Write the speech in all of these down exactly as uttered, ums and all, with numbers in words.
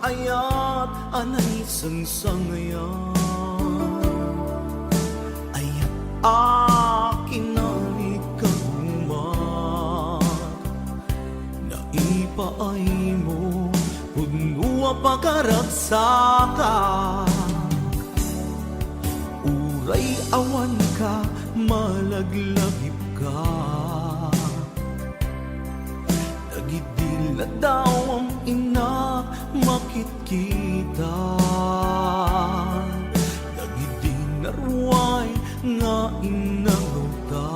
Ayat a naisangsangayan, ayat a kinalikagumak, naipaaymo, pudno a pakaragsakan. Uray awanka, malaglagipka. Dagidi ladawam, innak, makitkita. Dagidi naruay nga innangawta.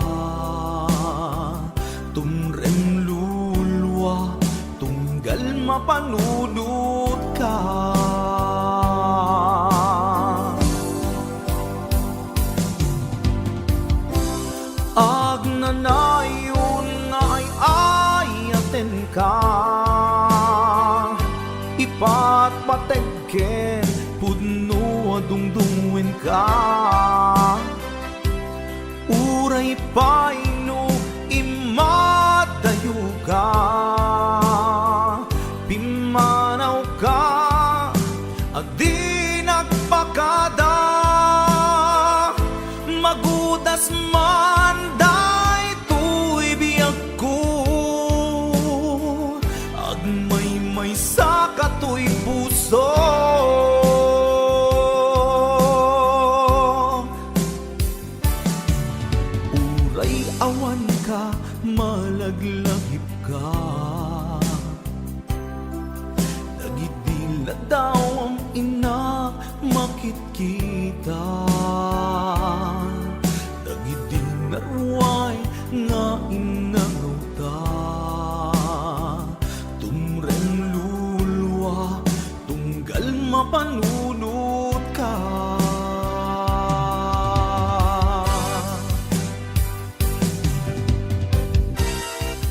Tumreng lulua, tunggal mapanunotka. Agnanayon nga ay-ayatenka, ipatpateg ken pudno a dungdungngoenka. Uray pay no immadayoka, pimmanawka a di nagpakada. Magudas man daytoy biagko, agmaymaysa katoy puso. Uray awanka, malaglagipka. Dagidi ladawam, innak, makitkita. Dagidi naruay nga innangawta. Tumreng lulua, tunggal mapanunotka.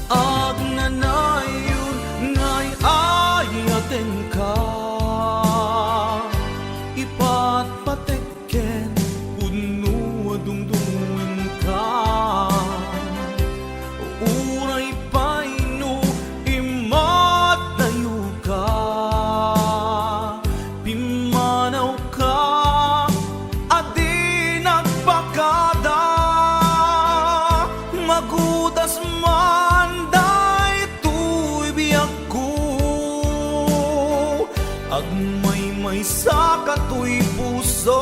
Agnanayon nga ay-ayatenka, ipatpateg ken pudno a dungdungngoenka. Uray pay no immadayoka, pimmanawka a di nagpakada. Magudas man daytoy biagko, agmaymaysa katoy puso.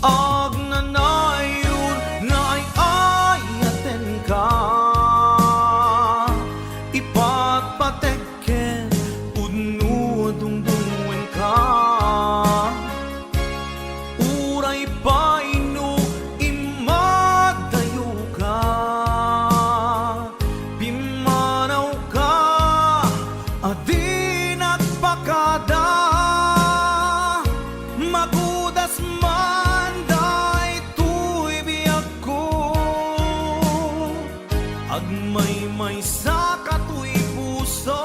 Agnanayon nga ay-ayatenka, ipatpateg ken pudno a dungdungngoenka. Uray pay no immadayoka, pimmanawka a di nagpakada. Magudas man daytoy biagko, agmaymaysa katoy puso.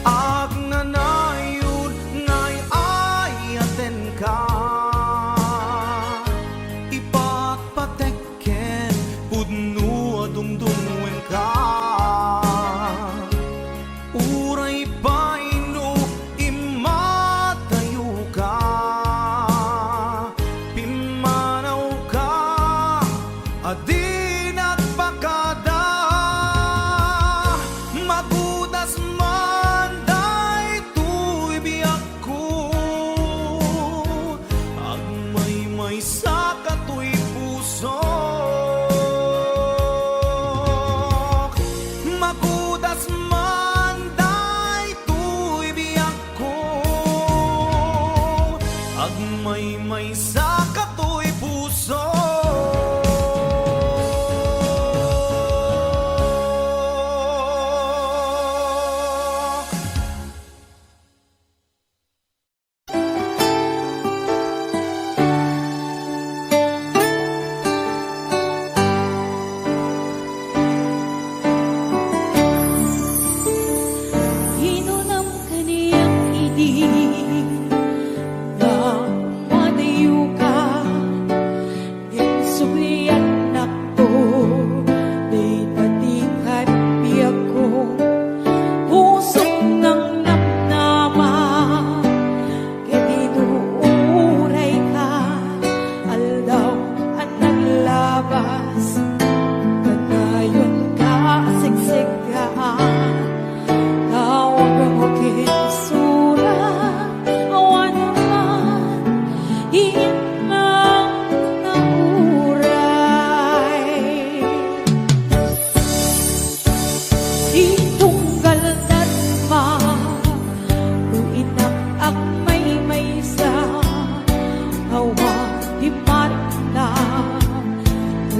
Agnanayon nga ay-ayatenka, ipatpateg ken pudno a dungdungngoenka. Uray pay no immadayoka, pimmanawka a di nagpakada. Magudas man daytoy biagko, agmaymaysa katoy puso. Magudas man daytoy biagko, agmaymaysa katoy puso.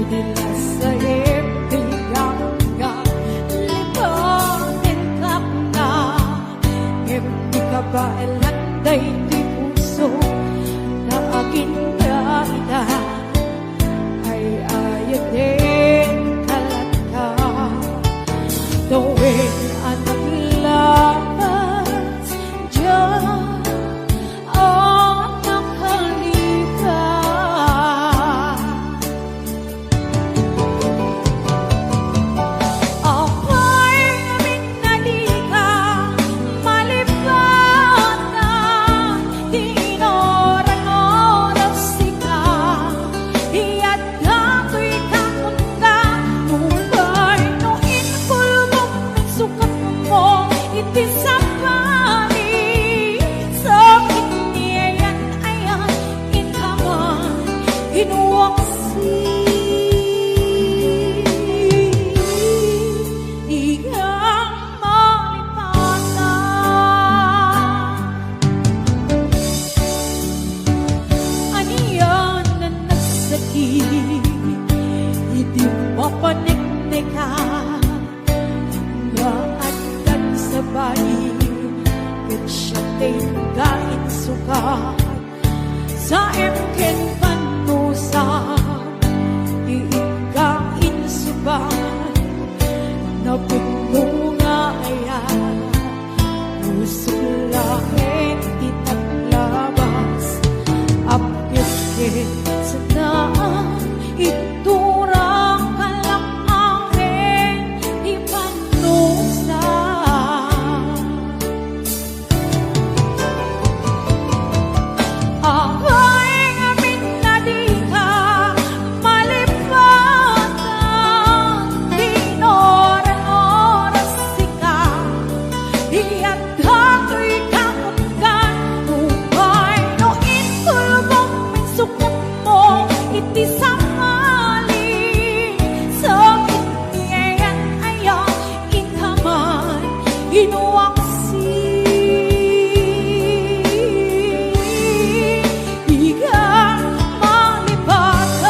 Ti lasaem ti gangga, lipaten kakna, ngem di kabaelan daytoy puso, ta aginda ita, ay-ayaten ka latta. Tawen a naglabas, diak a nakalipa. Apay ngamin a dika malipatan, ti inuran-uras sika, iyat datoy kakundan, nupay no inkulbom ti sukatmo iti sabali, sakit ni ayan-ayan, inkaman, inuwaksi, igang malipatan. Anian a nagsakit iti papanekneka, nga addan sabali ket siak ti insukat. Saem ken pannusa, iika insukat, napudno nga ayat. Pusok laeng ti naglabas, appias ket saan, iturang kalak amin ti pannusa. Apay ngamin a dika malipatan, ti inuran-uras sika, iyat datoy kakundan, nupay no inkulbom ti sukatmo iti sabali, sakit ni ayan-ayan, inkaman, inuwaksi, igang malipatan.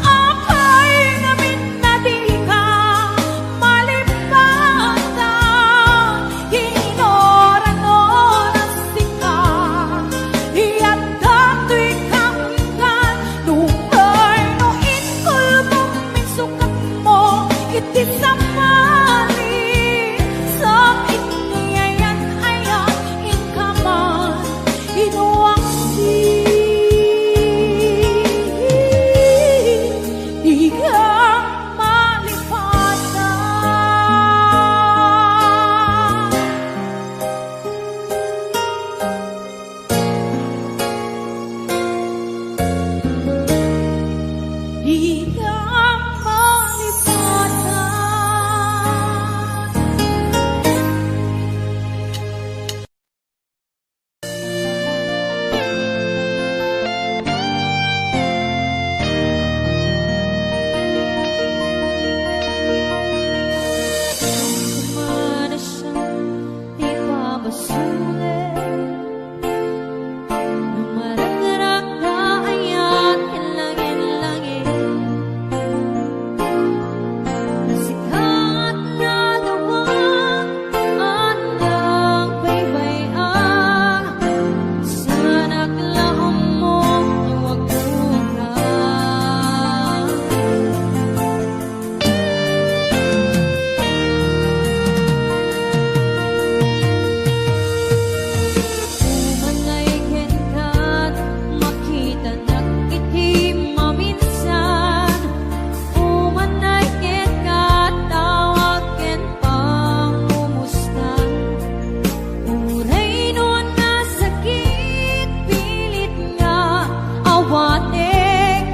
Apay ngamin a dika malipatan, inuran-uras sika, iyat datoy kakundan, nupay no inkulbom ti sukatmo iti sabali, sakit ni ayan-ayan, inkaman, inuwaksi, igang malipatan. Igang malipatan. Ti pabasolek, no maragrakda ayat ken langit-langit. Sikat nga dawag, andang baybay-a, saanak la ammo no agtoka. Umanay kenka, makitanak iti maminsan. Umanay kenka, tawag ken pangumustan. Uray no nasakit, pilit nga awatek,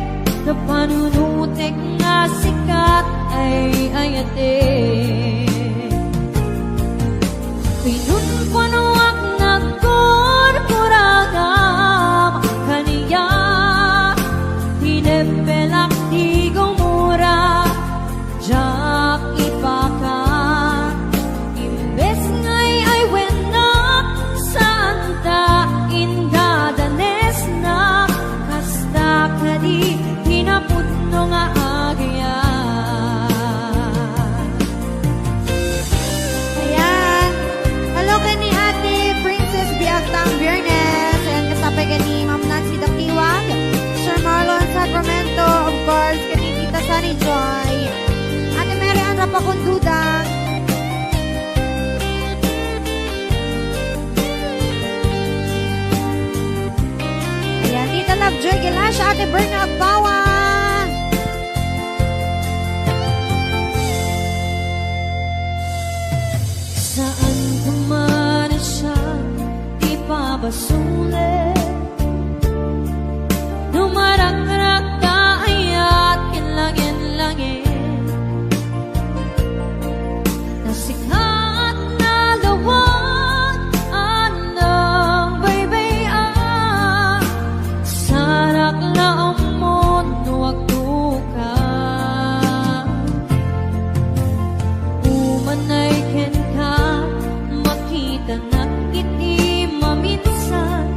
ta panunotek nga sikat ay ayatek. Pinunpunoak nagkurkuragam kaniak, tineppelak ti gumura. Diak ipakan, imbes nga ay-aywennak, saan ta inda Joy. Ate Mary Ann Rapaconduda. Ayan, Tita Lovejoy Galacia, Ate Berna Agpawa. Saan ko man siya ipabasol. Dumarakrak ta ayat ken langit-langit. Nasikat na lawag a nagbaybay-an. Sarak la ammon no agtoka. Umanay kenka, makitanak iti maminsan.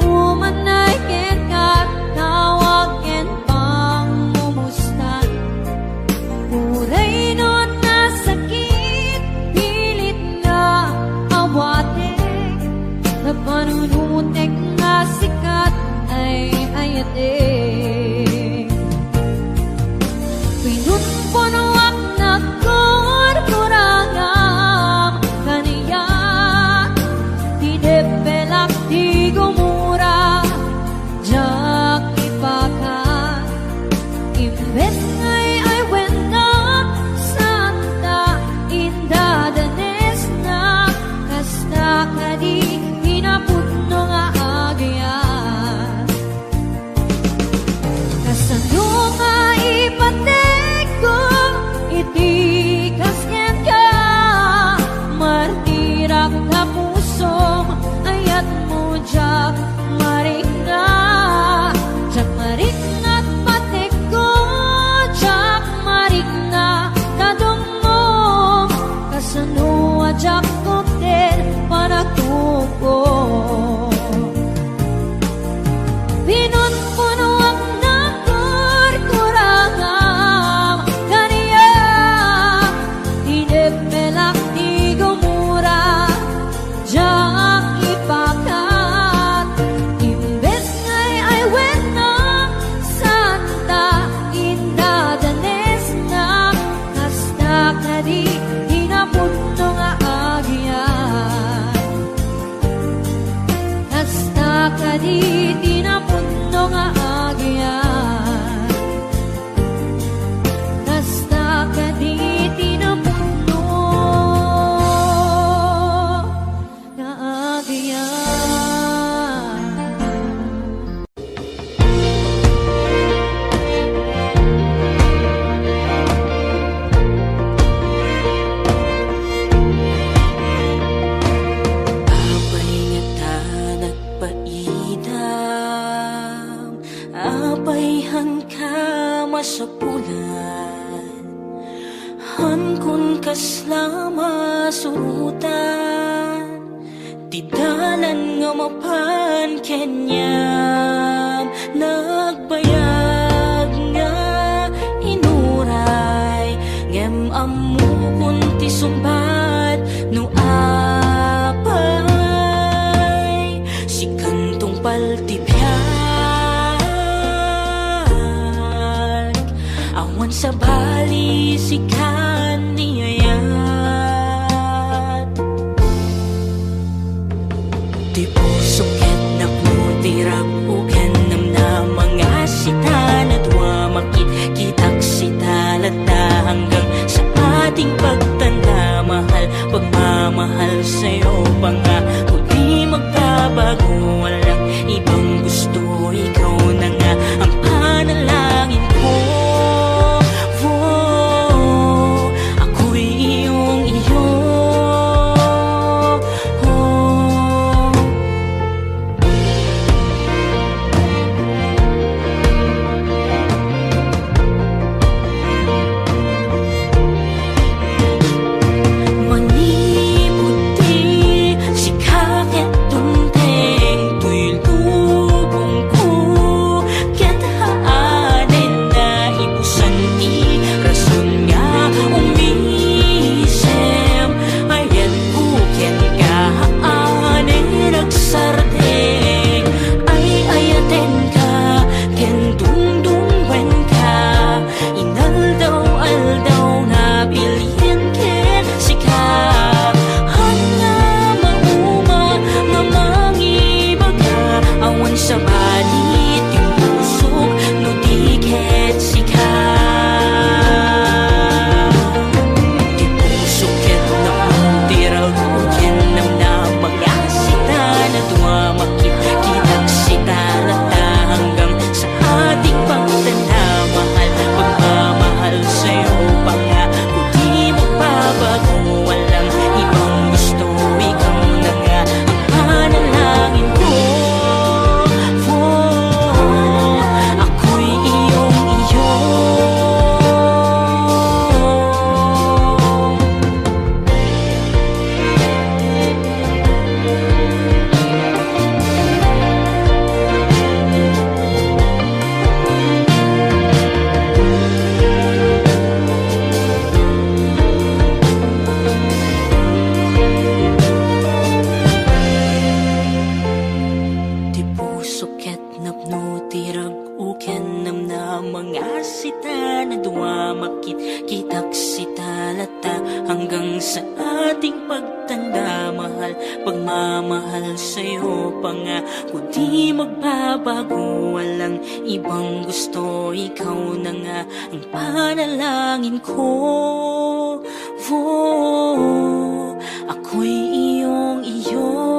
Umanay kenka, tawag ken pangmumustan. Uray no nasakit, pilit nga awatek. Napanunotek nga sikat ay ayatek. Pinunpunoak nagkurkurangam kaniak, ti debbelak ti gumura, diak ipakat. Imbes nga ay-aywennnak, santa indadanesnak, kasta kadi ti napudno nga agyat. Kasano nga ipatekko iti kas kenka? Martirak ta pusom, ayatmo diak marikna. Diak marikna ta patekko, diak marikna ta dumngom. Kasano a diak kupten panagtukom? Pinunpunoak nagkurkurangam kaniak, ti debbelak ti gumura, diak ipakat. Imbes nga ay-aywennnak, santa indadanesnak, kasta kadi ti napudno nga agyat. Kasta kadi ti napudno nga agyat. Kasta kadi ti napudno nga agyat. Apay ngata nagpaidam? Apay haanka masapulan? Haankon kasla masurotan. Ti dalan nga mapan kaniam, nagbayag nga inuray, ngem ammokon ti sungbat no apay. Sikan tungpal ti biag, awan sabali, sikan ni ayat. Ti pusom ket napno ti rag-o ken namnama nga sita nadua, makitkitak sita latta hanggang sa ating pagtanda. Mahal, pagmamahal sa'yo, pangako di magbabago, walang ibang gusto, ikaw na nga ang panalangin ko. Woah. Suket napno ti rag-o ken namnama nga sita, nadua makitkitak sita latta hanggang sa ating pagtanda, mahal, pagmamahal sa'yo pangako di magbabago, walang ibang gusto, ikaw na nga ang panalangin ko. Oh, ako'y iyong iyo.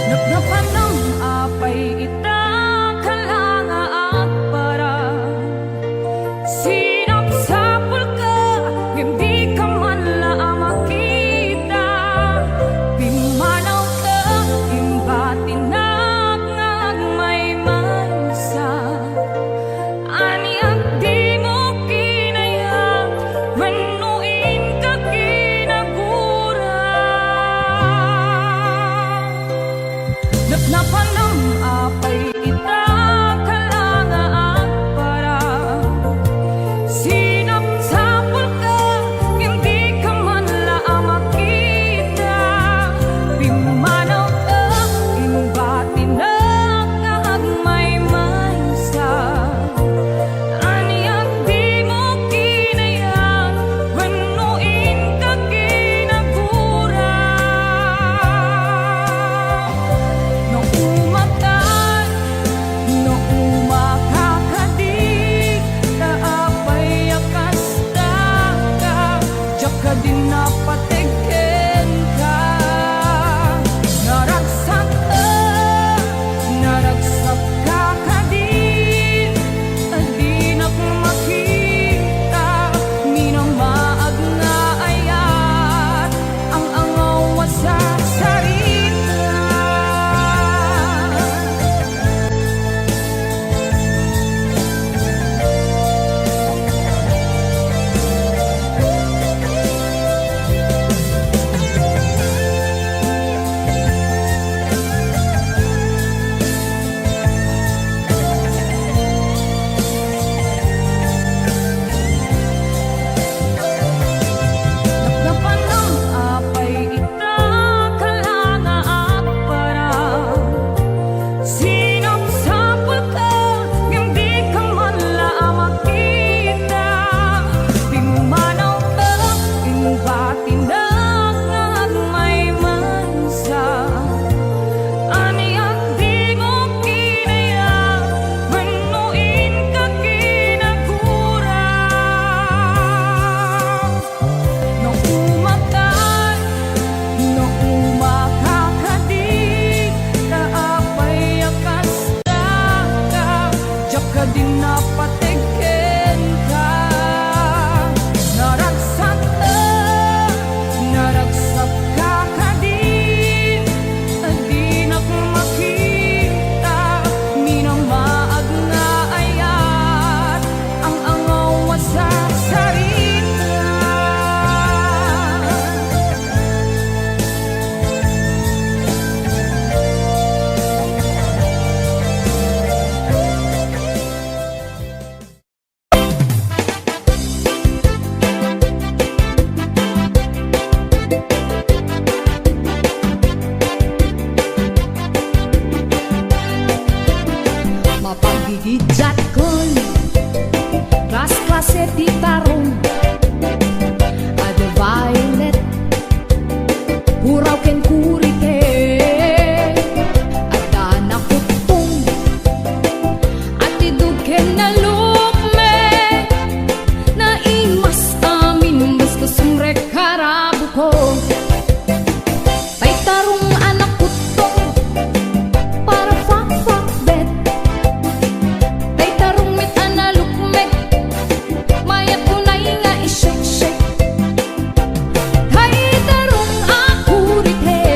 Napnapanam apay ita, kala nga agparang. Sinapsapulka, ngem dika man la a makita. Pimmanawka, imbatinak nga agmaymaysa. Ania dimo kinayat wenno inka kinagura? Napnapanam apay ita, kala nga agparang? Sinapsapulka, ngem dika man la a makita. Pimmanawka, imbatinak nga agmaymaysa. Ania dimo kinayat wenno inka kinagura? No umatay, no umakakadi, ta apay a kasta ka, diak kadin napateg kenka. Naragsak, eh, naragsak ka kadin, a dinak makita, minamaag nga ayat, ang angaw a sarsarita. Napnapanam apay ita, kala nga agparang? Sinapsapulka, ngem dika man la a makita. Pimmanawka, imbatinak nga agmaymaysa. Ania dimo kinayat wenno inka kinagura? No umatay, no umakakadi, ta apay a kasta ka, diak kadin napateg kenka. Naragsak, eh, naragsak ka kadin, a dinak makita, minamaag nga ayat, ang angaw a sarsarita. Mapaggigidiatkon, klas-klase ti tarong, a the violet, puraw ken kurite, adda nakuttong, atidog ken nalukmek, naimas amin, basta sumrek karabuko. Tay tarong a nakuttong para fakfakbet. Tay tarong met a nalukmek, mayat unay nga iseksektek. Tay tarong a kurite,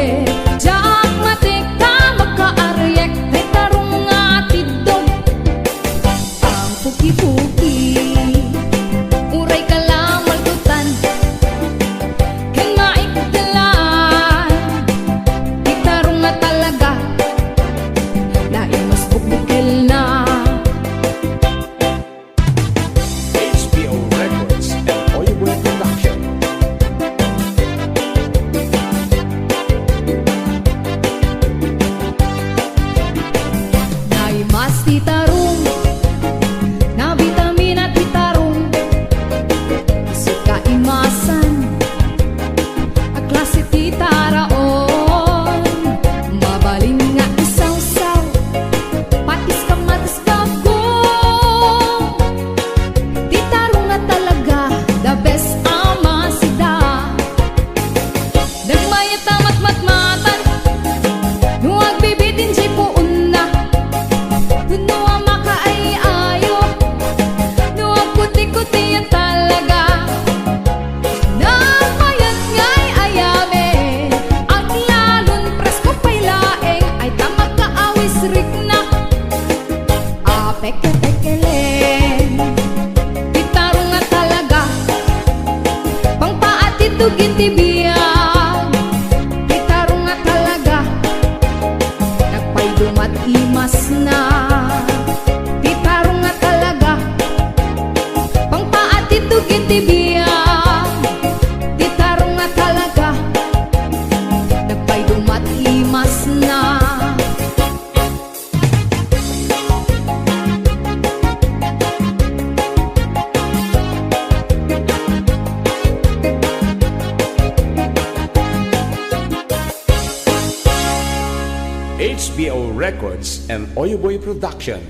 H B O Records and Oyoboy Production.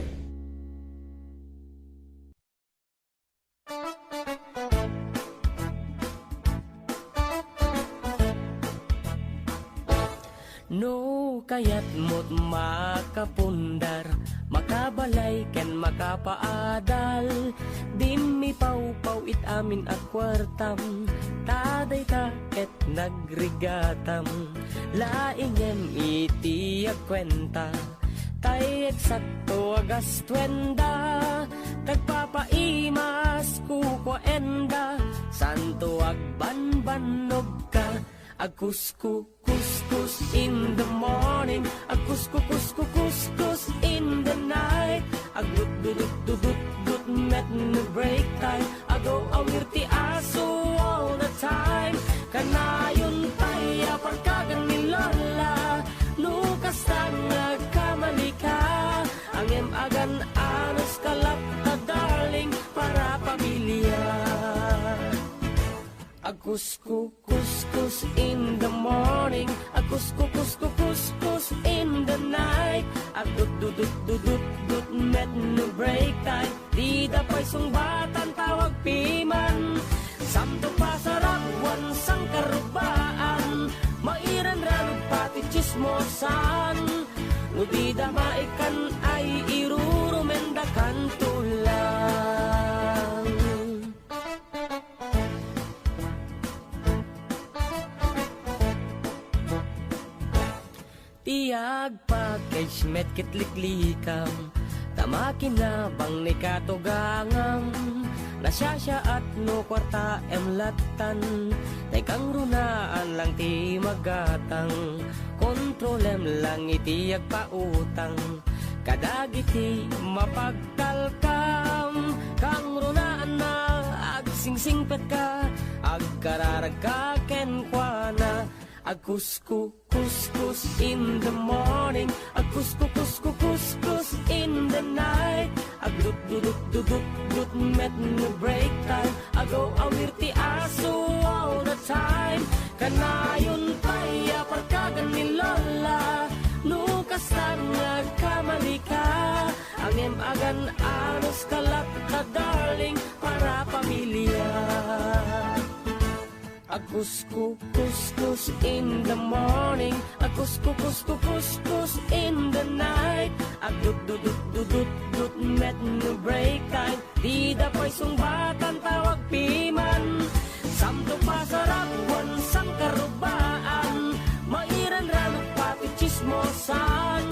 No kayatmo't makapundar, makabalay ken makapaadal, dimmi pawpaw it amin a kuartam, ta dayta ket nagrigatam. Laingem iti agkuenta, tay eksakto a gastuenda, tagpapaimas kukuaenda, santo agbanbannogka. Agkuskukuskus in the morning, agkuskukuskukuskus in the night, agdutdudutdudutdut met no break time, agaw-awir ti aso all the time. Kanayon pay a parkagan ni Lola, no kasta nga agkamali ka, ngem agan-anos ka latta, darling, para pamilya. Agkuskukuskus in the morning, agkuskukuskukuskus in the night, agdutdudutdudutdut met no break time, dida pay sungbatan tawag piman. Santo pasarag wan sangkarubaan, mairanranog pati tsismosan, no dida maikkan ay irurumendakanto lang. Ti agpackage met ket liklikam, ta makinabang ni katugangam. Nasiasiaat no kuartaem lattan, tay kangrunaan lang ti magatang. Kontrolem lang iti agpautang kadagiti mapagtalkam. Kangrunaan na agsingsingpetka, agkararagka kenkuana. Agkuskukuskus in the morning, agkuskukuskukuskus in the night, agdutdudutdudutdut met no break time, agaw-awir ti aso all the time. Kanayon pay a parkagan ni Lola, no kasta nga agkamali ka, ngem agan-anos ka latta, darling, para pamilya. Agkuskukuskus in the morning, agkuskukuskukuskus in the night, agdutdudutdudutdut met no break time, dida pay sungbatan tawag piman. Santo pasarag wan sangkarubaan, mairanranog pati tsismosan.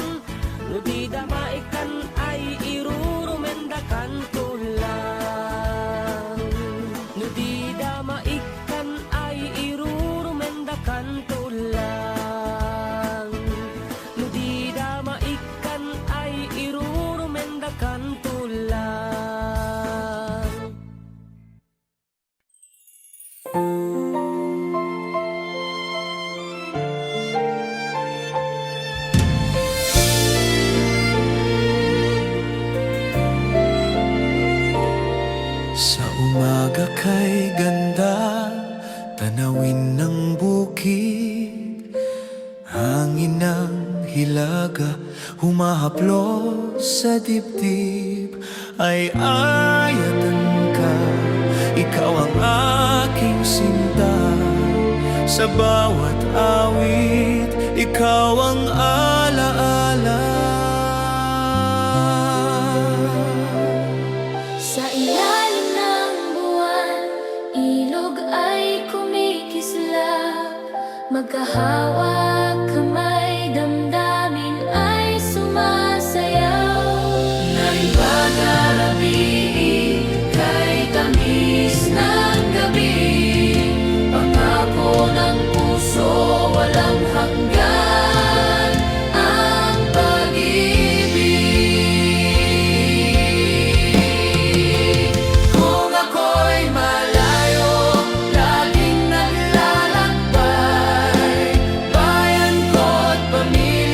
No dida maikkan ay irurumendakanto lang. No dida maikkan ay irurumendakanto lang. No dida maikkan ay irurumendakanto lang. Sa umaga kay ganda, tanawin ng bukid, hangin ng hilaga, humahaplos sa dibdib. Ay, ayatan ka, ikaw ang aking sinta. Sa bawat awit, ikaw ang alaala. Sa ilalim ng buwan, ilog ay kumikislap. Magkahawak kamay, damdamin ay sumasayaw. Naibaga rabii kay tamis ng gabi. Pangako ng puso, walang hanggan ang pag-ibig. Kung ako'y malayo, laging naglalakbay. Bayan ko't pamilya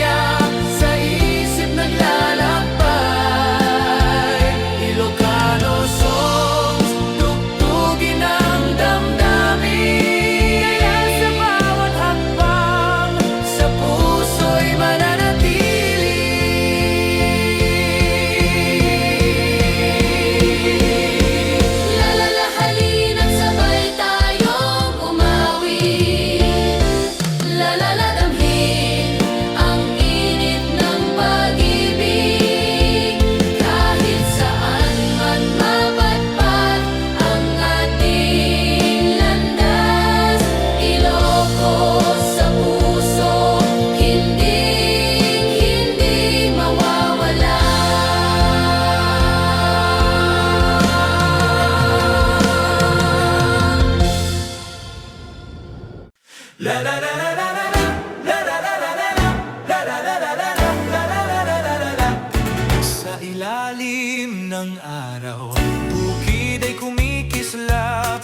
ng araw, bukid ay kumikislap,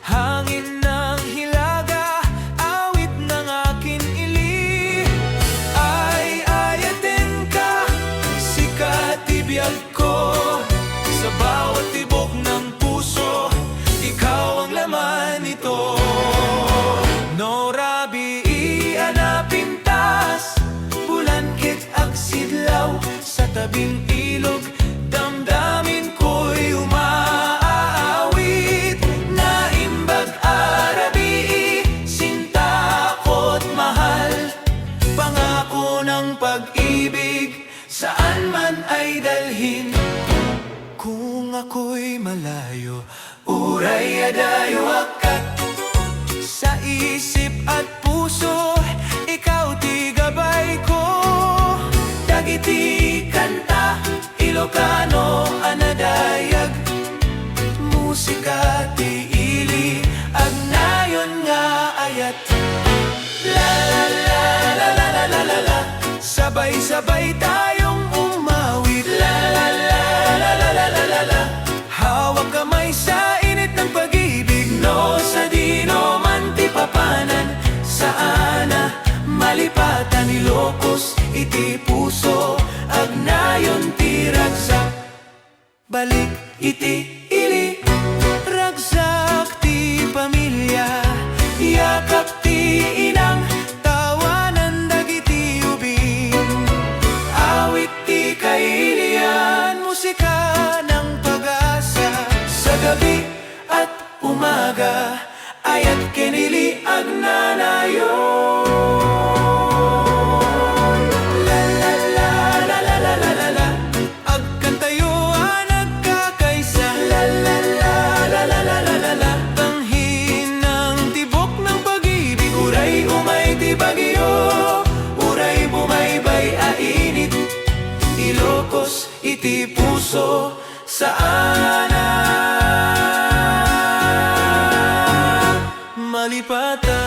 hangin ng hilaga, awit ng aking ili. Ay, ayaten ka, sikat ti biag ko, sa bawat tibok ng puso, ikaw ang laman nito. No rabii a napintas, bulangkit agsidlaw, sa tabing ilog, damdamin ko'y umaawit. Naimbag a rabii, sinta ko't mahal, pangako ng pag-ibig, saan man ay dalhin. Kung ako'y malayo, uray adayo agkat, sa isip at puso, ikaw ti gabay ko. Dagiti kanta, Ilocano a nadayag, musika ti ili, agnayon nga ayat. La, la, la, la, la, la, la, la, la. Sabay-sabay tayong umawit. La, la, la, la, la, la, la, la, la, la. Hawak kamay sa init ng pag-ibig. No sadino man ti papanan, saana malipatan. Ilocos iti puso, agnayon ti ragsak. Balik iti ili, ragsak ti pamilya, yakap ti inang, tawanan dagiti ubing. Awit ti kailian, musika ng pag-asa. Sa gabi at umaga, ayat ken ili agnanayon. La, la, la, la, la, la, la, la, la. Agkantayo a nagkakaisa. La, la, la, la, la, la, la, la. Tanghinang tibok ng pag-ibig. Uray umay ti bagyo, uray bumaybay a init, Ilocos iti puso, saana malipatan.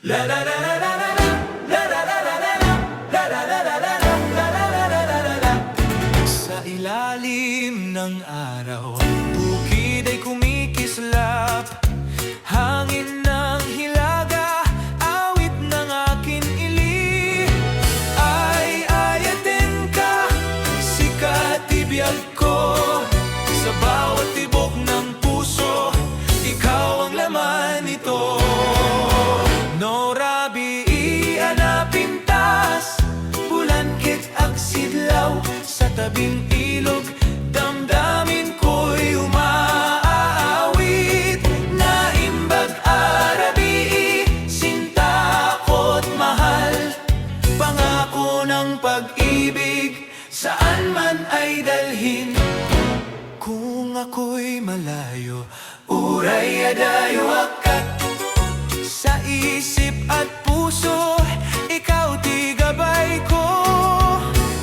La, la, la, la, la, la, la. La, la, la, la, la, la. La, la, la, la, la, la, la, la, la, la, la, la. Sa ilalim ng araw, bukid ay kumikislap, hangin ng hilaga, awit ng aking ili. Ay, ayaten ka, sikat ti biag ko, sa bawat tibok ng puso, ikaw ang laman nito. No rabii a napintas, bulangkit agsidlaw, sa tabing ilog, damdamin ko'y umaawit. Naimbag a rabii, sinta ko't mahal, pangako ng pag-ibig, saan man ay dalhin. Kung ako'y malayo, uray adayo agkat, sa isip at puso, ikaw ti gabay ko.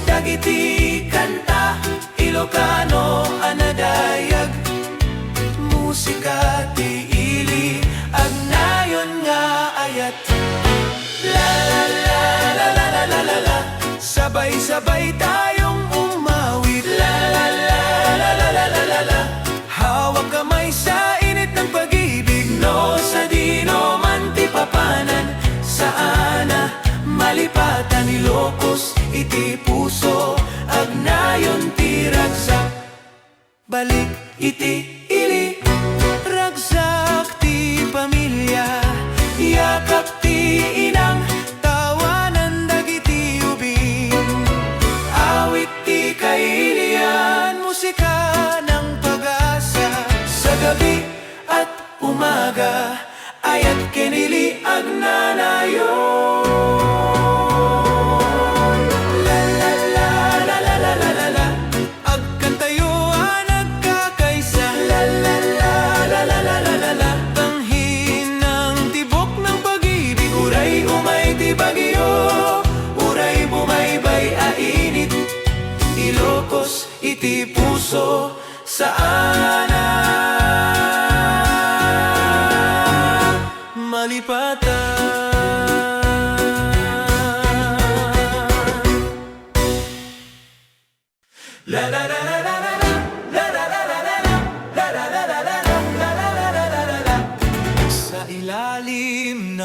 Dagiti kanta, Ilocano a nadayag, musika ti ili, agnayon nga ayat. La, la, la, la, la, la, la, la, la. Sabay-sabay tayong umawit. La, la, la, la, la, la, la, la, la. Hawak kamay sa init ng pag-ibig. No sadino man ti papanan, saana malipatan. Ilocos iti puso, agnayon ti ragsak. Balik iti ili, ragsak ti pamilya, yakap ti inang, tawanan dagiti ubing. Awit ti kailian, musika ng pag-asa. Sa gabi at umaga, ayat ken ili agnanayon. La, la, la, la, la, la, la, la, la. Agkantayo a nagkakaisa. La, la, la, la, la, la, la, la, la, la. Tanghinang tibok ng pag-ibig. Uray umay ti bagyo, uray bumaybay a init, Ilocos iti puso, saana malipatan.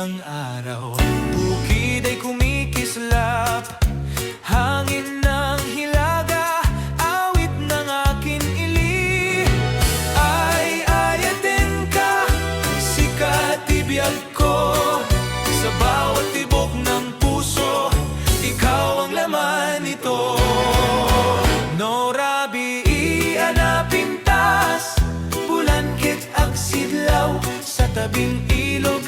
Araw, bukid ay kumikislap, hangin ng hilaga, awit ng aking ili. Ay, ayaten ka, sikat ti biag ko, sa bawat tibok ng puso, ikaw ang laman nito. No rabii a napintas, bulan ket agsidlaw, sa tabing ilog,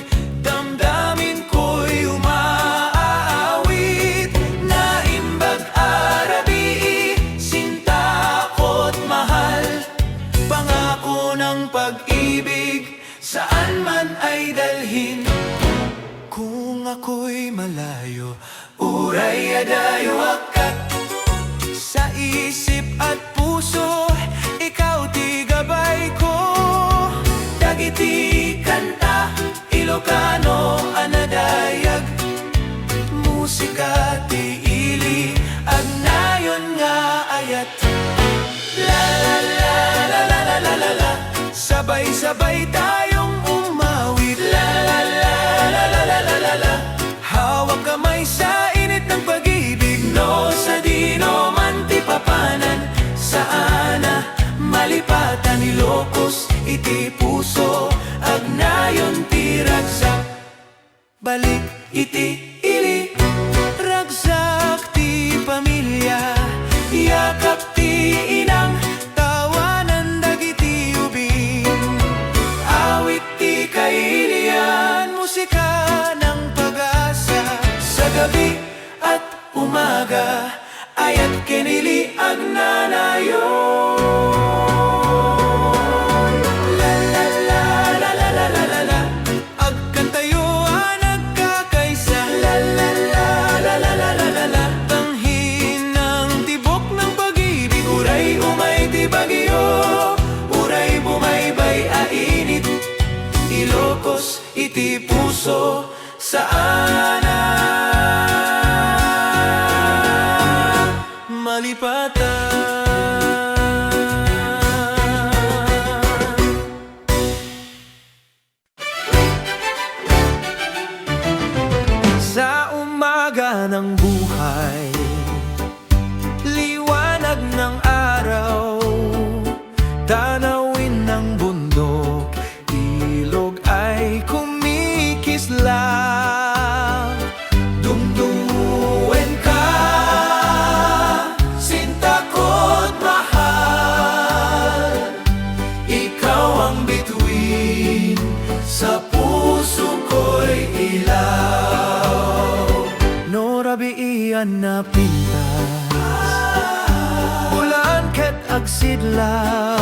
damdamin ko'y umaawit. Naimbag a rabii, sinta ko't mahal, pangako ng pag-ibig, saan man ay dalhin. Kung ako'y malayo, uray adayo agkat, sa isip at puso, ikaw ti gabay ko. Dagiti kanta Ilocano a nadayag, musika ti ili, agnayon nga ayat. La, la, la, la, la, la, la, la, la. Sabay-sabay tayong umawit. La, la, la, la, la, la, la, la, la, la. Hawak kamay sa init ng pag-ibig. No sadino man ti papanan, saan a malipatan. Ilocos iti puso, agnayon ti ragsak. Balik iti ili, ragsak ti pamilya, yakap ti inang, tawanan dagiti ubing. Awit ti kailian, musika ng pag-asa. Sa gabi at umaga, ayat ken ili agnanayon. La, la, la, la, la, la, la, la, la. Agkantayo a nagkakaisa. La, la, la, la, la, la, la, la, la. Tanghinang tibok ng pag-ibig. Uray umay ti bagyo, uray bumaybay a init, Ilocos iti puso, saan a malipatan. Sa umaga ng buhay, liwanag ng araw, tanawin ng bundok, ilog ay kumikislap. Dungdunguen ka, sinta ko't mahal. Ikaw ang bituin sa puso ko'y ilaw. No rabii a napintas, bulan ket agsidlaw,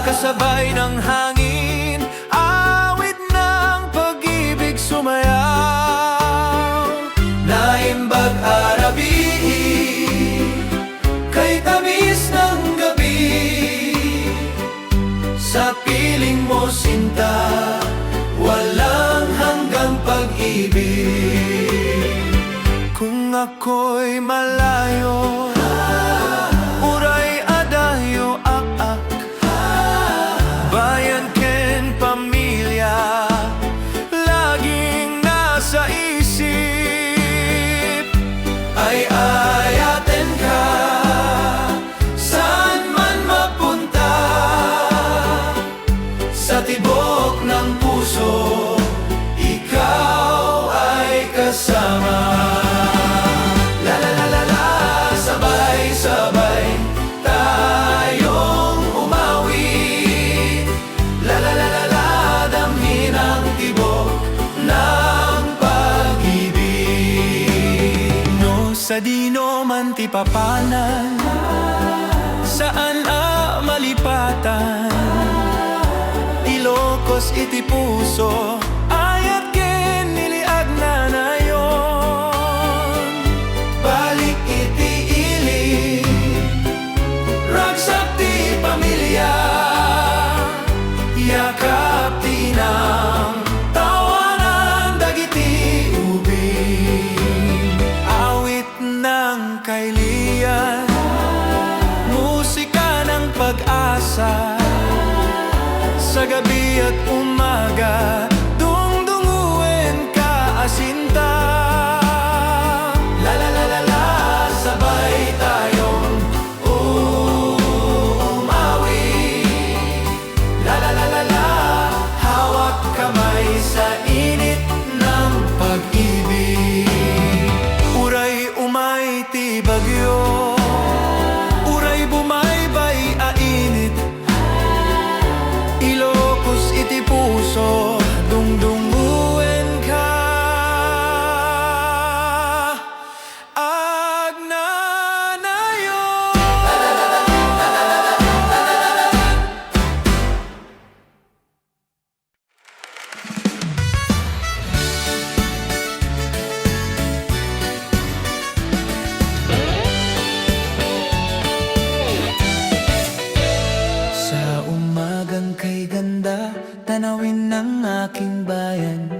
kasabay ng hangin, awit ng pag-ibig sumayaw. Naimbag a rabii, kay tamis ng gabi. Sa piling mo, sinta, walang hanggang pag-ibig. Kung ako'y malayo, uray adayo ak-ak. Bayan ken pamilya, laging nasa isip. Ay, ayaten ka, saan man mapunta. Sa tibok ng puso, ikaw ay kasama. La, la, la, la, la, sabay-sabay tayong umawit. La, la, la, la, la, damhin ang tibok ng pag-ibig. No sadino man ti papanan, saan a malipatan. Ilocos iti puso, ayat ken ili agnanayon. Balik iti ili, ragsak ti pamilya, yakap ti inang, tawanan dagiti ubing. Awit ng kailian, musika ng pag-asa. Sa gabi at umaga, dungdungo Da, tanawin ng aking bayan,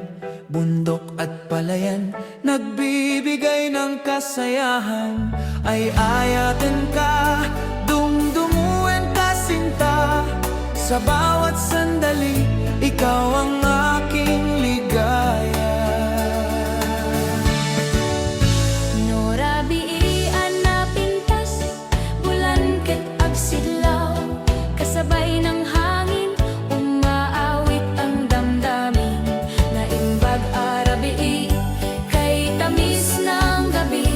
bundok at palayan, nagbibigay ng kasayahan. Ay ayaten ka, dumdumuen ka sinta, sa bawat sandali, ikaw ang aking ligaya. No rabii a napintas, bulan ket agsidlaw, kasabay ng hangin, umaawit ang damdamin. Naimbag a rabii, kay tamis ng gabi,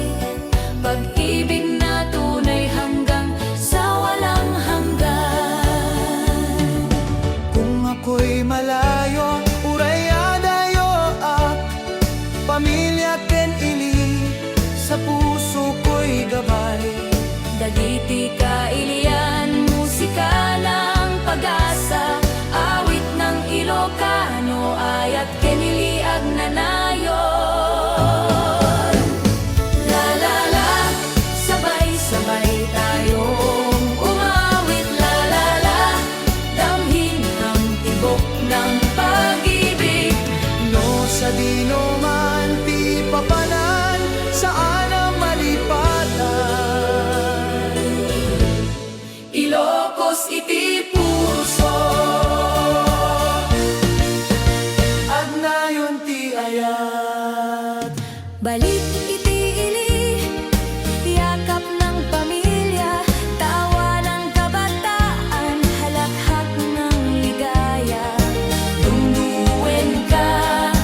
pag-ibig na tunay hanggang sa walang hanggan. Kung ako'y malayo, uray adayo ak, pamilya ken ili, sa puso ko'y gabay. Dagiti kailian, musika ng pag-asa, awit ng Ilocano, ayat ken ili agnanayon. La, la, la, sabay-sabay tayong umawit. La, la, la, damhin ang tibok ng pag-ibig. No sadino man ti papanan, saan a malipatan. Ilocos iti puso, agnayon ti ayat. Balik iti ili, yakap ng pamilya, tawa ng kabataan, halakhak ng ligaya. Dungduen ka,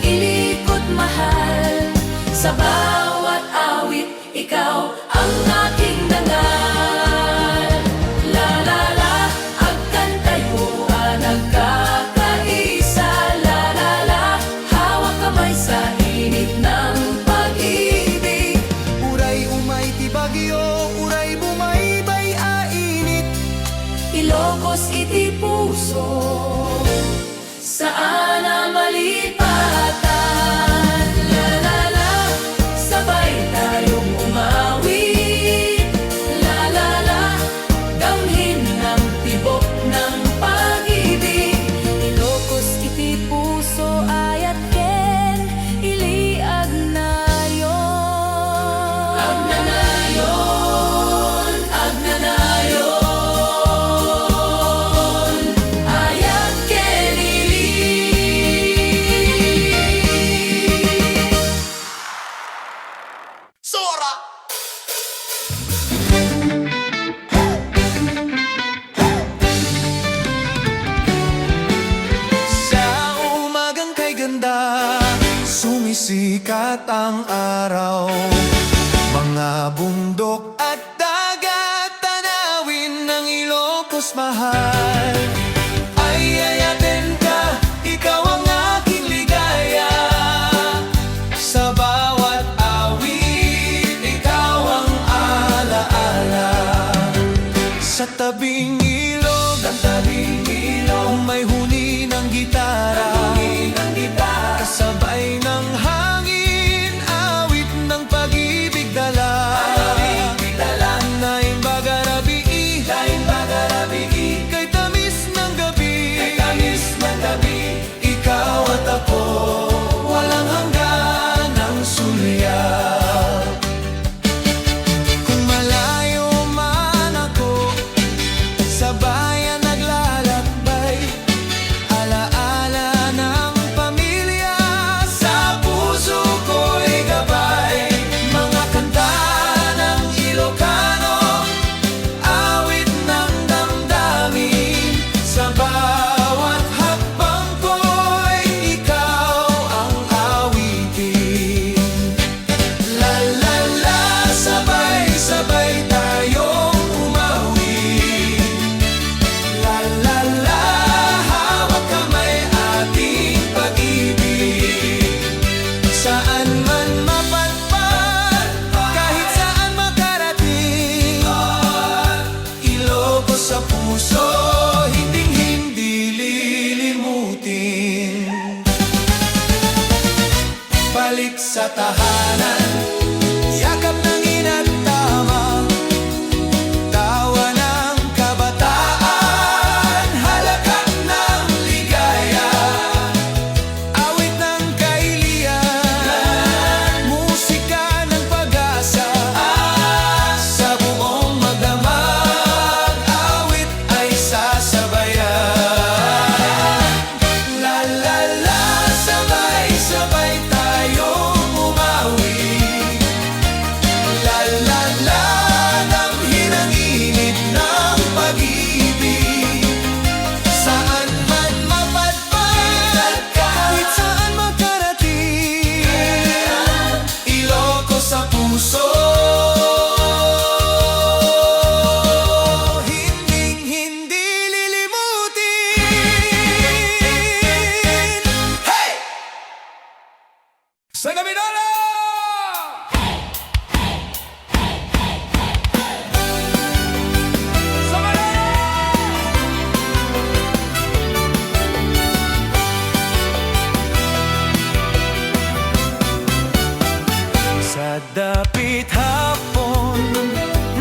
ilikot mahal, sa bawat awit, ikaw ang aking dangal. La, la, la, agkantayo a nagkakaisa. La, la, la, hawak kamay sa init ng pag-ibig. Uray umay ti bagyo, uray bumaybay a init. Ilocos iti puso. Saan a malipatan. La, la, la, sabay tayong umawit. La, la, la, damhin ang tibok ng pag-ibig. Ilocos iti puso, ayat ken ili agnayon. Agnanayon, agnanayon, ayat ken ili. Sora! Sa umagang kay ganda, sumisikat ang araw. Mga bundok at dagat, tanawin ng Ilocos mahal. Ay, ayaten ka, ikaw ang aking ligaya. Sa bawat awit, ikaw ang alaala. Sa tabing ilog, sa tabing ilog, may huni ng gitara. Huni ng gitara. Kasabay ng hangin, awit ng pag-ibig dala. Pag-ibig dala. Naimbag a rabii, naimbag a rabii, kay tamis ng gabi. Kay tamis ng gabi. Ikaw at ako, walang hanggan ang sulyap. Kung malayo man ako, sabayan naglalakbay, alaala ng pamilya, sa puso ko'y gabay. Mga kanta ng Ilocano, awit ng damdamin, sa bawat hakbang ko'y ikaw ang awitin. La, la, la, sabay-sabay tayong umawit. La, la, la, hawak kamay ating pag-ibig. Saan man mapadpad, kahit saan makarating, Ilocos sa puso, hinding-hindi lilimutin. Balik sa tahanan, yakap ng ina't ama, tawa ng kabataan, halakhak ng Taga Mindoro! Sa dapit hapon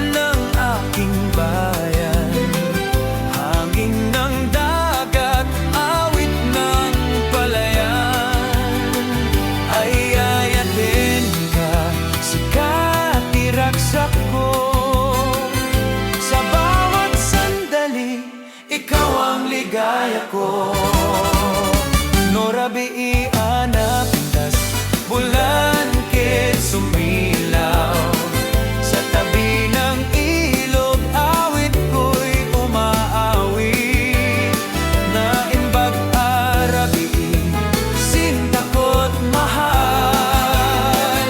ng aking bayan, hangin ng dagat, awit ng palayan, ay ayaten ka, sika ti ragsak ko. Sa bawat sandali, ikaw ang ligaya ko. No rabii a napintas, bulan ket sumilaw. Sa tabi ng ilog, awit ko'y umaawit. Naimbag a rabii, sinta ko't mahal.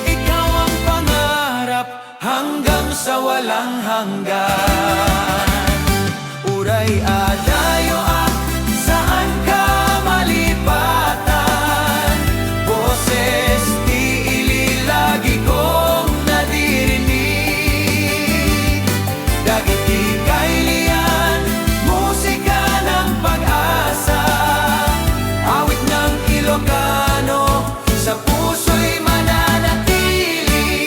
Ikaw ang pangarap hanggang sa walang hanggan. Uray adayo ak, saan ka malipatan? Boses ti ili lagi kong naririnig. Dagiti kailian, musika ng pag-asa, awit ng Ilocano, sa puso'y mananatili.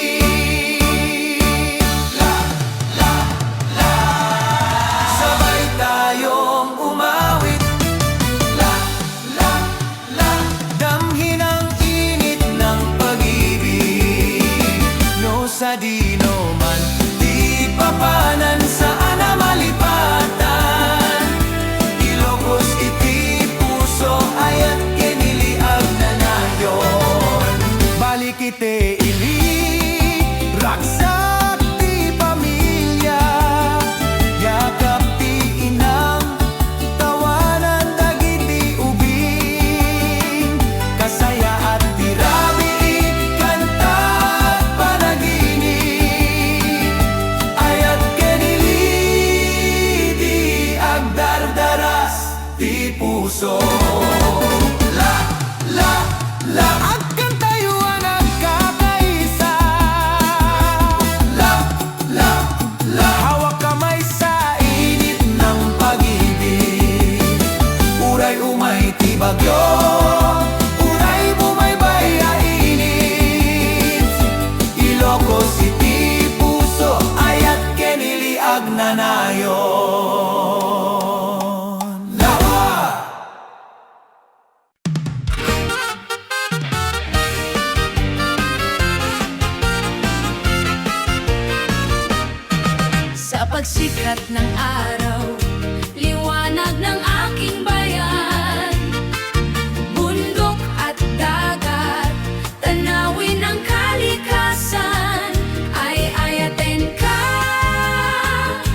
La, la, la. Sabay tayong umawit. La, la, la. Damhin ang init ng pag-ibig. No sadino man, di papanan, saan a malipatan. Ilocos iti puso, ayat ken ili agnayon. Balik iti ili, ragsak ti pamilia, yakap ti inang, tawanan dagiti ubing, kasayaat ti rabii, kanta, panaginip, ayat ken ili ti agdardaras ti puso. La, la, la. Agkantayo a nagkakaisa. La, la, la. Hawak kamay sa init ng pag-ibig. Uray umay ti bagyo, uray bumaybay a init. Ilocos iti puso, ayat ken ili agnanayon. Lawa! Sa pagsikat ng araw, liwanag ng aking bayan, bundok at dagat, tanawin ang kalikasan, ay-ayaten ka,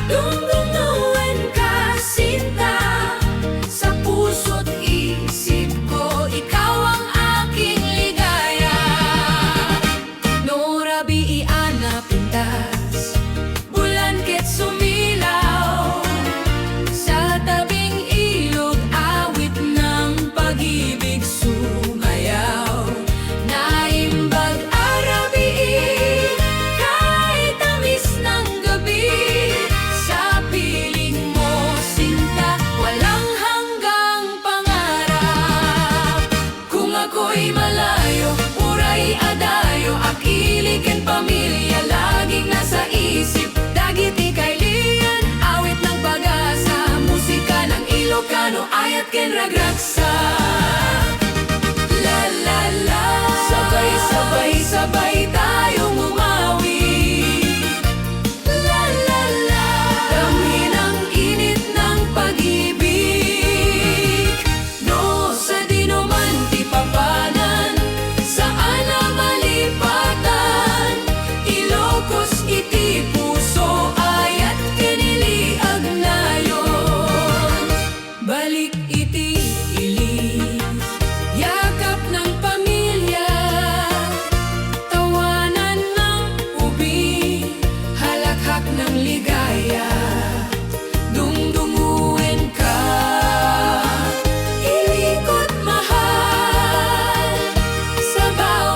dungdungngoen ka, sinta, sa puso't isip ko, ikaw ang aking ligaya. No rabii a napintas, bulan ket sumilaw, sa tabing ilog awit ng pag-ibig sumayaw. Naimbag a rabii, kay tamis ng gabi, sa piling mo, sinta, walang hanggang pangarap. Kung ako'y malayo, uray adayo, ak ili ken pamilya laging nasa isip. Dagiti kailian, awit ng pag-asa, musika ng Ilocano, ayat ken ragragsak. La, la, la. Sabay, sabay, sabay tayong umawit. La, la, la. Damhin ang init ng pag-ibig. No sadino man ti papanan, saan a malipatan. Ilocos iti puso, ayat ken ili agnayon. Balik iti ili, yakap ng pamilya, tawanan ng ubi, halakhak ng ligaya, dungdunguen ka, ilikot mahal, sa bawat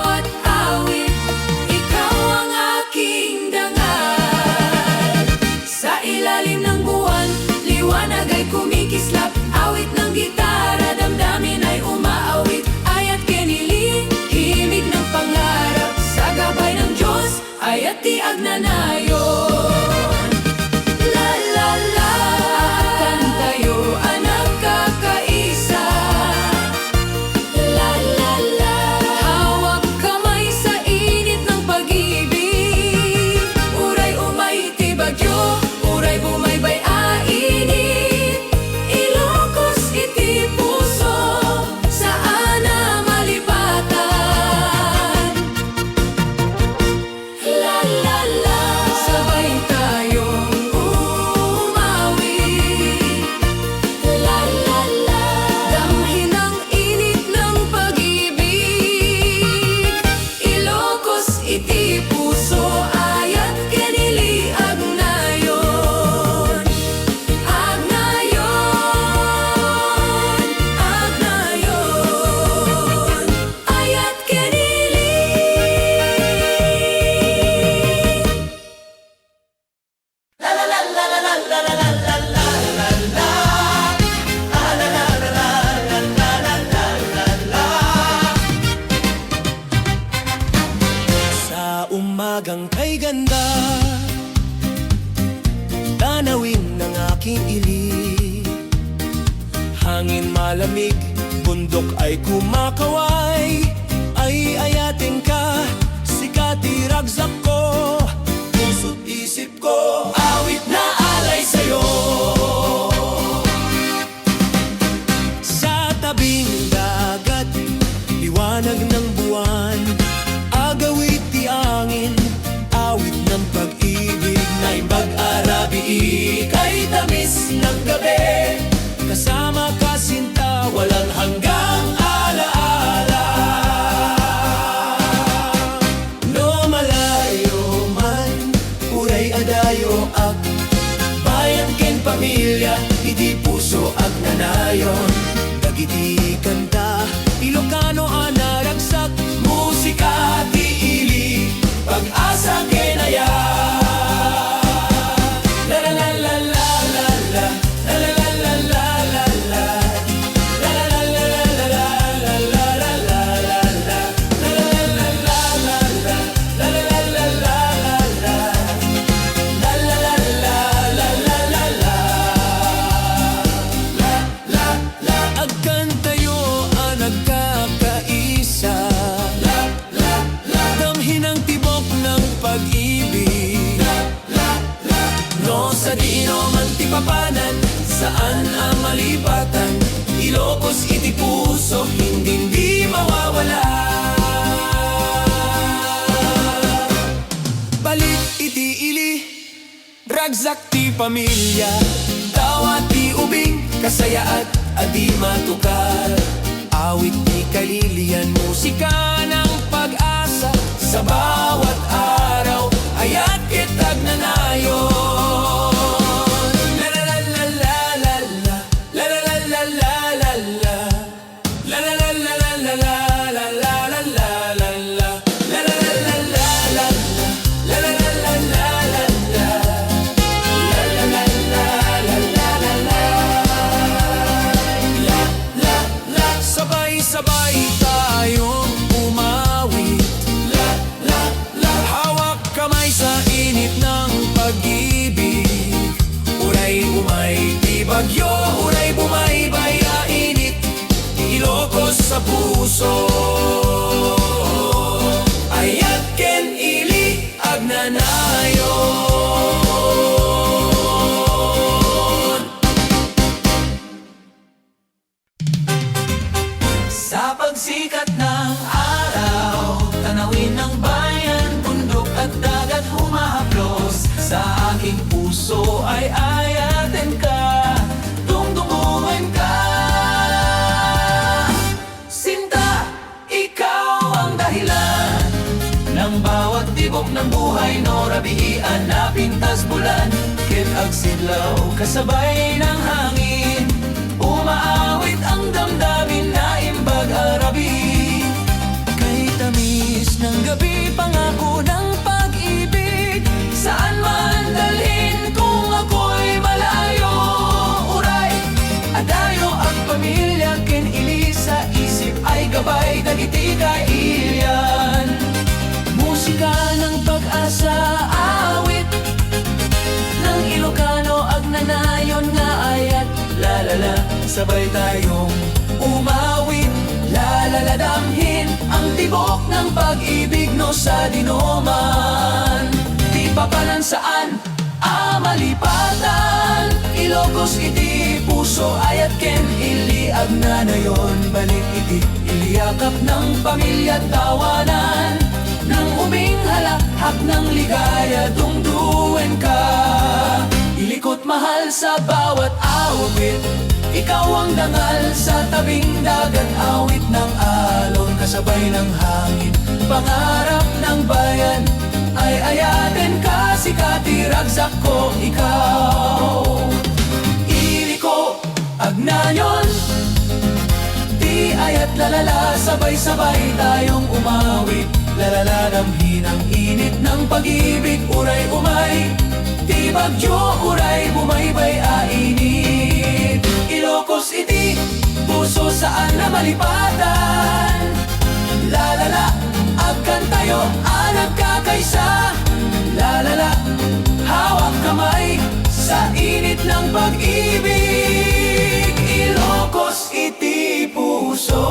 Hangin malamig, bundok ay kumakaway. Ay-ayatenka, sika ti ragsak ko. Puso't isip ko, awit na alay sa'yo. Sa tabing dagat, liwanag ng buwan. Agawid ti angin, awit ng pag-ibig. Naimbag a rabii, kay tamis ng gabi. Kasama ka, sinta, walang hanggang alaala. No malayo man, uray adayo ak. Bayan ken pamilya, iti puso agnanayon. Dagiti kanta, Ilocano a naragsak. Musika ti ili, pag-asa ken ayat. La la la la la la la. Agkantayo a nagkakaisa. Damhin ang tibok ng pag-ibig. No sadino man ti papanan, saan a malipatan, Ilocos iti puso, hindi, hindi mawawala. Balik iti ili, ragsak ti pamilya, tawa ti ubing, kasayaat a di matukar. Awit ti kalilian, musika ng pag-asa, sa bawat araw, ayat ket agnanayon. La la la la la la la, la la la la la la la, la la la la la la la. Sabay-sabay tayong umawit. Hawak kamay sa init ng pag-ibig. Uray umay ti bagyo, uray bumaybay a init. Ilocos sa puso, ayat ken ili, agnanayon. Sa pagsikat ng araw, tanawin ng bayan, bundok at dagat humahaplos. Sa aking puso ay ayaten ka, dungdunguin ka. Sinta, ikaw ang dahilan ng bawat tibok ng buhay, no rabiian na pintas bulan, ket agsidlaw kasabay ng hangin. Umaawit ang damdamin, naimbag a rabii. Kay tamis ng gabi, pangako ng pag-ibig. Saan man dalhin kung ako'y malayo, uray adayo ak pamilya ken ili, sa isip ay gabay dagiti kailian. Musika ng pag-asa, awit ng Ilocano, agnanayon nga ayat. La la la, sabay tayong umawit. La la la, damhin ang tibok ng pag-ibig, no sadino man ti papanan, saan a malipatan. Ilocos iti puso, ayat ken ili, agnanayon. Balik iti ili, yakap ng pamilya, tawanan ng ubing, halahak ng ligaya, dungduen ka. Ilikot mahal sa bawat awit. Ikaw ang dangal sa tabing dagat, awit ng alon kasabay ng hangin. Pangarap ng bayan ay ayaten ka, sika ti ragsak ko, ikaw. Ili ko, agnanayon. Ti ayat, lalala, sabay-sabay tayong umawit. Lalala, damhin ang init ng pag-ibig, uray umay ti bagyo, uray bumaybay a init. Ilocos iti puso, saan na malipatan. Lalala, agkantayo a nagkakaisa. Lalala, hawak kamay Sa init ng pag-ibig, Ilocos iti puso.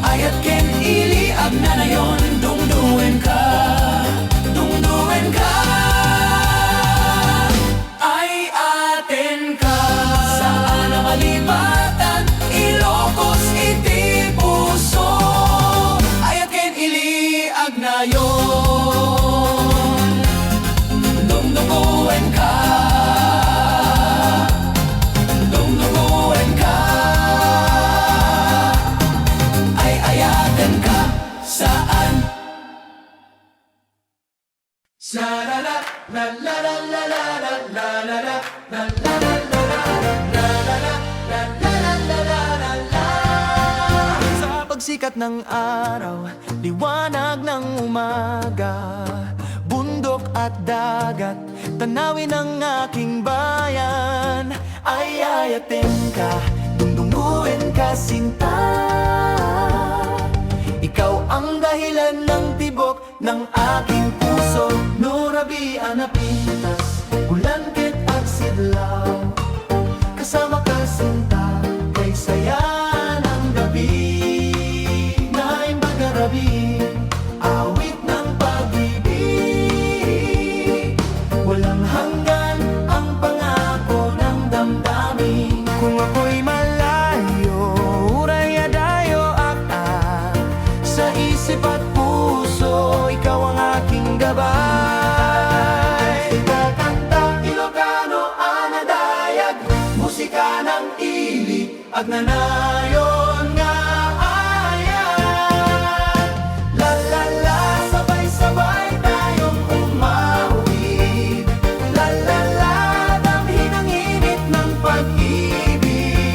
Ayat ken ili agnanayon, dungduen ka, dungduen ka. Ay-aten ka. Saan a malipatan, Ilocos iti puso. Ayat ken ili agnayon, dungdunguen ka, dungdunguen ka. Ay-ayaten ka. Saan? Sa pagsikat ng araw, liwanag ng umaga, bundok at dagat, tanawin ang aking bayan. Ay-ayaten ka, dungdunguen ka, sinta. Ikaw ang dahilan ng tibok ng aking puso. Nurabi a napintas, ulan ket agsidlaw. Kasama ka, sinta, kay saya ng gabi. Naimbag a rabi, awit ng pag-ibig. Walang hanggan ang pangako ng damdamin. Kung ako'y malayo, uray adayo ak, ah. Sa isip at puso, ikaw ang aking gabay. Musika, kanta, Ilocano a nadayag. Musika ng ili, agnanayon.